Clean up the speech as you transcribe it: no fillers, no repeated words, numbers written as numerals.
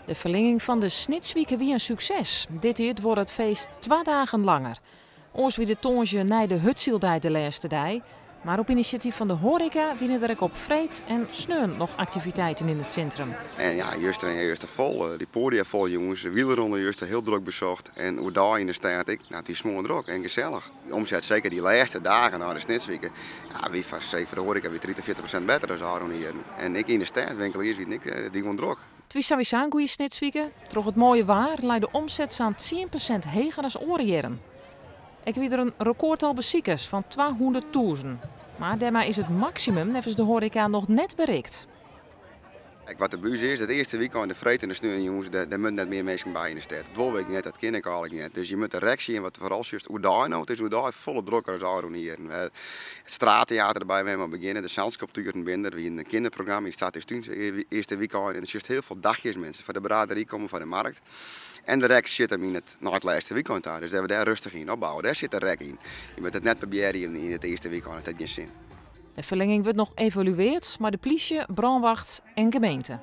De ferlinging fan de Snitswike wie in sukses. Dit jier wurdt it feest 2 dagen langer. Oars wie de tongersdei nei de Hurdsyldei de lêste dei. Mar op inisjatyf fan de hoareka wiene der ek op freed en sneon noch aktiviteiten yn it sintrum. En ja, juster en juster fol, dy poadia fol jonges, de wielerronde juster hiel drok besocht. En oerdei yn de stêd ek, no, it is moai drok en gesellich. De omset seker dy lêste dagen nei de Snitswike, ja, wie foar, seker foar de hoareka wie 30, 40% better as ôfrûne jierren. En ek yn de stêd, winkeliers wiene ek, dy gewoan drok. It wie sawiesa in goede Snitswike. Troch it moaie waar lei de omset sa'n 10% heger as oare jierren. Ek wie der in rekordtal besikers fan 200.000. Mar dêrmei is it maksimum neffens de hoareka noch net berikt. Ek wat de bus is, it earste wykein, de freed en de sneon, jonges, dêr moatte net mear minsken by yn de stêd. Dat wol ik net, dat kin ik eigentlik net. Dus je moatte rek sjen, wat foaral just oerdei no, it is oerdei folle drokker as ôfrûne jierren. Het straattheater derby, we begjinne, de zandsculpturen binne der, wie in kinderprogramma yn Stadhuis earste wykein. En der just hiel folle dagjes minsken foar de braderie komme, foar de markt. En de rek sit him nei it lêste wykein ta, dus dêr we dêr rêstich yn opbouwe. Dêr sit de rek yn. Je moatte it net probearje yn it earste wykein, dat hat gjin sin. De ferlinging wurdt noch evaluearre mei de plysje, brânwacht en gemeente.